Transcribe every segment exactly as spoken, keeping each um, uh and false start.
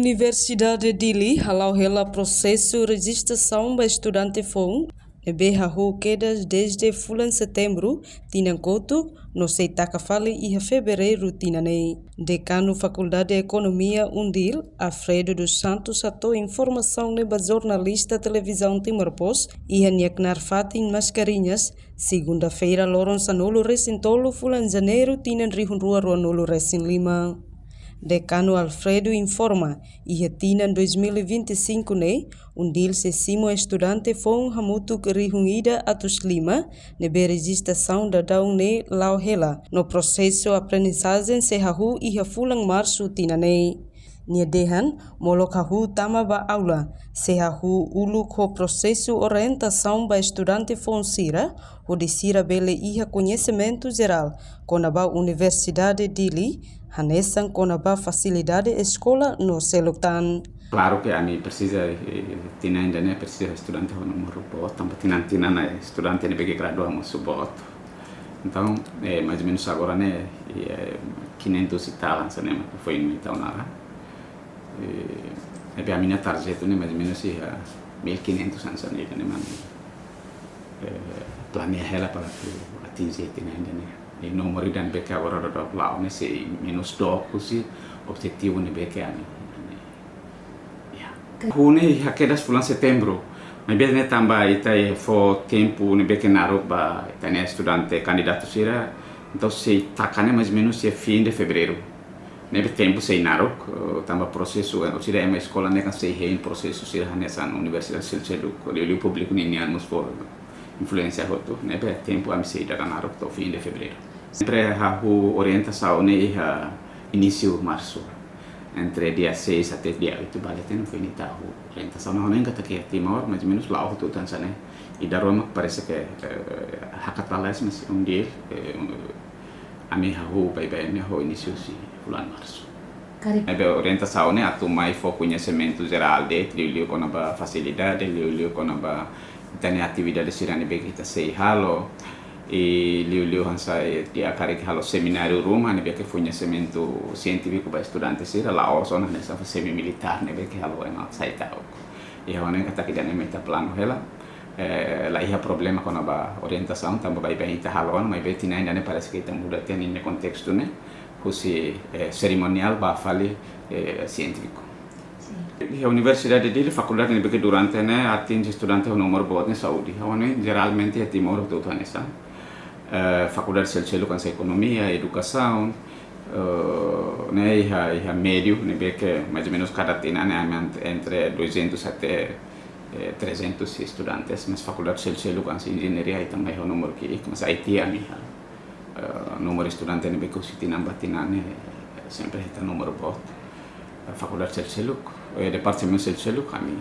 Universidade Dili hala'o hela prosesu rejistrasaun ba estudante foun ne'ebé hahú kedas dezde fulan Setembru tinan kotuk, no sei taka fali iha Fevereiru tinan ne'e. Dekanu Fakuldade Ekonomia UNDIL, Alfredo dos Santos, hato'o informasaun ne'e ba jornalista Televizaun Timor Post iha nia knaar fatin Mascarenhas, segunda-feira, loron sanulu-resin-tolu fulan Janeiru tinan rihun rua ruanulu-resin-lima. Dekanu Alfredo informa, iha tinan dois mil e vinte e cinco ne'e, UNDIL sei simu estudante foun hamutuk rihun ida atus lima, ne'ebé rejistrasaun daudaun ne'e la'o hela, no prosesu aprendizajen sei hahú iha fulan Marsu tinan ne'e. Nia dehan, molok hahú tama ba aula, sei hahú uluk ho prosesu orientasaun ba estudante foun sira, hodi sira bele iha koñesimentu jerál kona-ba Universidade Dili, hanesan kona-ba fasilidade eskola no seluk tan. Klaru ke ami presiza, eh, tinan ida-ne'e presiza estudante ho númeru boot, tanba tinan-tinan ne'e estudante ne'ebé ke gradua mós boot. Entaun, eh, mais ou menus agora ne'e, eh, quinhentos e tal, hanesan ne'e mak foin ita ona. Eh, ne'ebé ami-nia target ne'e mais ou menus iha mil e quinhentos hanesan ne'e, ne'e mak, eh, planeia hela para atu atinje tinan ida-ne'e. I númeru ida ne'ebé ke agora daudaun la'o ne'e sei menus dook husi objetivu ne'ebé ke ami. Ya. Hahú ne'e iha kedas fulan Setembru. Maibé ne'e tanba ita iha fó tempu ne'ebé ke naruk ba ita-nia estudante kandidatu sira. Entaun sei taka ne'e mais ou menus iha fim de Fevereiru. Ne'ebé tempu sei naruk, eh, tanba prosesu, eh, sira ema eskola ne'e kan sei hein prosesu sira hanesan universidade seluk-seluk, liuliu públiku ninian mós fó influénsia hotu, ne'ebé tempu ami sei taka naruk to'o fim de Fevereiru. Sempre hahú orientasaun ne'e iha inísiu Marsu, entre dia seis até dia oito, ba leten foin ita hahú orientasaun. Ha'u hanoin katak iha Timor, mais ou menus la'o hotu hanesan ne'e. Ida rua mak parese ke, eh, hakat lalais, mas UNDIL, eh, ami hahú baibain ne'e ho inísiu husi fulan Marsu. Karik. Ne'ebé orientasaun ne'e atu mai fó koñesimentu jerál de'it, liuliu kona-ba fasilidade, liuliu kona-ba ita-nia atividade sira ne'ebé ke ita sei halo, i liuliu hanesan, eh, di'ak karik halo semináriu ruma ne'ebé ke koñesimentu sientífiku ba estudante sira, la'ós ona hanesan semi-militár ne'ebé ke halo ema sai ta'uk. I ha'u hanoin katak ida-ne'e mak ita planu hela, eh, la iha problema kona-ba orientasaun, tanba baibain ita halo ona, maibé tinan ida-ne'e parese ke ita muda tiha ninia kontestu ne'e, husi, eh, serimoniál ba fali, eh, sientífiku. Sin. Iha Universidade Dili, fakuldade ne'ebé ke durante ne'e atinje estudante ho númeru boot ne'e saúde. Ha'u hanoin jeralmente iha Timor hotu-hotu hanesan. Eh, fakuldade seluk-seluk hanesan ekonomia, edukasaun, eh, ne'e iha, iha médiu, ne'ebé ke mais ou menus kada tinan ne'e aumenta entre duzentos até, eh, trezentos estudantes, mas fakuldade seluk-seluk hanesan enjeñaria ita mai ho númeru ki'ik, mas I T ami iha, eh, númeru estudante ne'ebé ke husi tinan ba tinan ne'e, eh, sempre hetan númeru boot. Eh, fakuldade seluk-seluk, eh, departamentu seluk-seluk ami,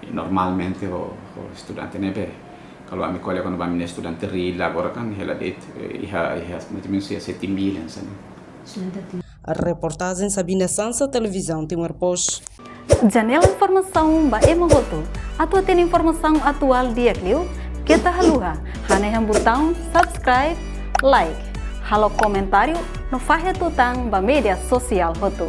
eh, normalmente ho, ho estudante ne'ebé, kalau ami ko'alia kona-ba ami-nia estudante reál agora kan hela de'it, eh, iha, iha, mais ou menus iha sete mil hanesan ne'e. Estudante ativu. Reportajen Sabina Sansa, Televizaun Timor Post. Janela informasaun ba ema hotu. Atu hatene informasaun atuál di'ak liu, keta haluha hanehan butaun subscribe, like, halo komentáriu no fahe tutan ba média sosiál hotu.